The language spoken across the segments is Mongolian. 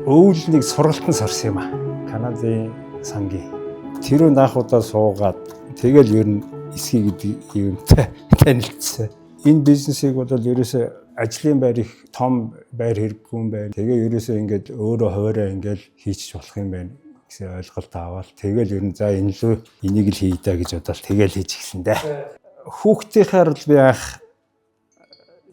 Өвөл нэг сургалтанд сурсан юм аа. Канадын сангийн. Тэрүүнд анх удаа суугаад тэгэл ер нь эсхий гэдэг юмтай танилцсан. Энэ бизнесийг бол ерөөсөө ажлын байр их том байр хэрэггүй юм байна. Тэгээ ерөөсөө ингээд өөрөө хуваараа ингээд хийчих болох юм байна гэсэн ойлголт аваад тэгэл ер нь за энэ лөө энийг л хий даа гэж бодоод тэгэл хийж эхэлсэн дээ. Хүүхдийнхаар л би анх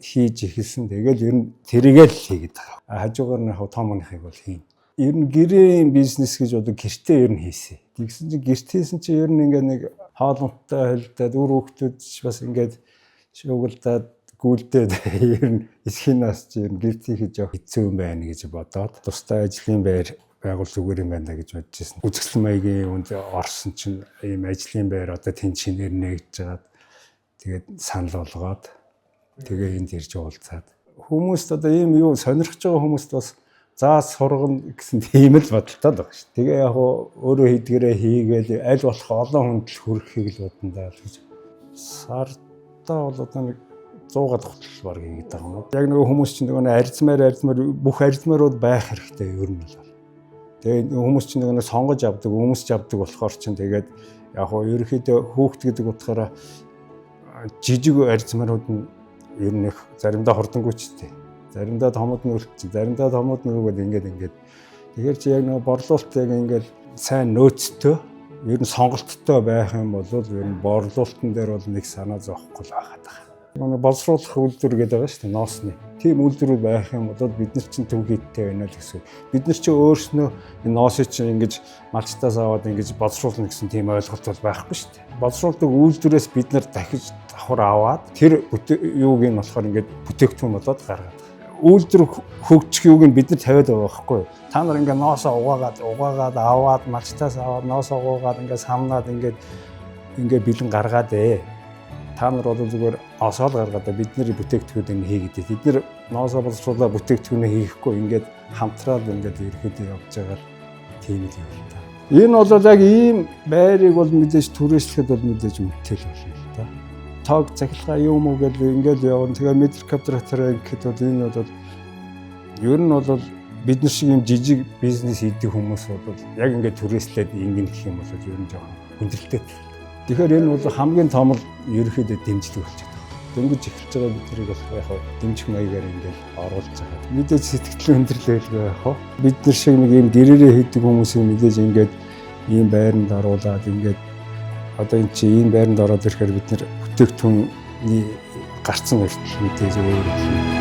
хийж эхэлсэн. Тэгэл ер нь тэрийгэл л хийгээд байгаа. Хажуугаар нь яг том өнөхийг бол хийн. Ер нь гэрийн бизнес гэж одоо гэртээ ер нь хийсэн. Тэгсэн чинь гэрт хийсэн чинь ер нь ингээд нэг хоолунттай холдоод үр хүүхдүүд ч бас ингээд шуугилдаад гүйлдээд ер нь эсхинаас чи ер нь гэрт хийхэд жоох хэцүү юм байна гэж бодоод тусдай ажлын байр байгуул зүгээр юм байна гэж бодож ирсэн. Үзэсгэлэн маягийн үнд орсон чинь ийм ажлын байр одоо тэн чинээр нэгж жагаад тэгээд санал болгоод тэгээ энд ирж уулзаад хүмүүст одоо ийм юу сонирхож байгаа хүмүүст бас заа сургана гэсэн тийм л бодолтой л байгаа шүү. Тэгээ яг өөрөө хийдгээрээ хийгээл аль болох олон хүнд л хүрэхийг л бодно даа л гэж. Сардаа бол одоо нэг 100 гад хотол баг хийгээд байгаа юм уу. Яг нөгөө хүмүүс чинь нөгөө арзмаар бүх арзмаарууд байх хэрэгтэй ер нь бол. Тэгээ хүмүүс чинь нөгөө сонгож авдаг, өмсч авдаг болохоор чинь тэгээд яг хоо ерөөхдөө хүүхд гэдэг утгаараа жижиг арзмаарууд нь ер нь их заримдаа хурдангуй ч тийм. Заримдаа томод нь үлдсэн, заримдаа томод нь өгөөд ингээд. Тэгэхээр чи яг нөгөө борлуулалт яг ингээд сайн нөөцтэй, ер нь сонголттой байх юм бол ер нь борлуулалтан дээр бол нэг санаа зовхгүй л байхад байгаа. Нөгөө боловсруулах үйлдвэр гэдэг байгаа шүү дээ, ноосны. Тийм үйлдвэрүүд байх юм бол бид нар чинь төв хийдтэй байна л гэсэн. Бид нар чинь өөрснөө энэ ноосыг чинь ингэж малчтаас аваад ингэж боловсруулна гэсэн тийм ойлголт бол байхгүй шүү дээ. Боловсруулдаг үйлдвэрээс бид нар дахиж давхар аваад тэр юуг нь болохоор ингэж бүтээгдэхүүн болоод гаргаад. Үйлдвэр хөгжих юуг нь бид нар тавиад байгаа байхгүй юу? Та нар ингээ ноосоо угаагаад аваад малчтаас аваад ноосоо угаагаад ингээ самнаад ингээ бэлэн гаргаад ээ. Та нар бол зүгээр ноосоо л гаргаад бид нар бүтээгдэхүүн хийгээд. Тэд нар ноосоо боловсруулаад бүтээгдэхүүнээ хийхгүй ингээд хамтраад ингээд ерөөхдөө явж байгаа л тийм л юм л та. Энэ бол яг ийм байрыг бол мэдээж түрээслэхэд бол мэдээж үнэтэй л болно л та. Тог цахилгаан юм уу гэж ингээд явна. Тэгээ метр квадратаар гэхэд бол энэ бол ер нь бол бид нар шиг юм жижиг бизнес хийдэг хүмүүс бол яг ингээд түрээслээд ингэнэ гэх юм бол ер нь жоохон хүндрэлтэй. Тэгэхээр энэ бол хамгийн том л ерөөхдөө дэмжлэг болчиход байгаа. Дөнгөж эхэлж байгаа бид нарыг бол яг дэмжих маягаар ингээд оруулж байгаа. Мэдээж сэтгэл өндөрлөл байлгүй яг. Бид нар шиг нэг ийм гэрээрээ хийдэг хүмүүсийг мэдээж ингээд ийм байранд оруулаад ингээд одоо энэ чи ийм байранд ороод ирэхээр бид нар бүтээгдэхүүний гарцсан хүртэл мэдээж өөр болно.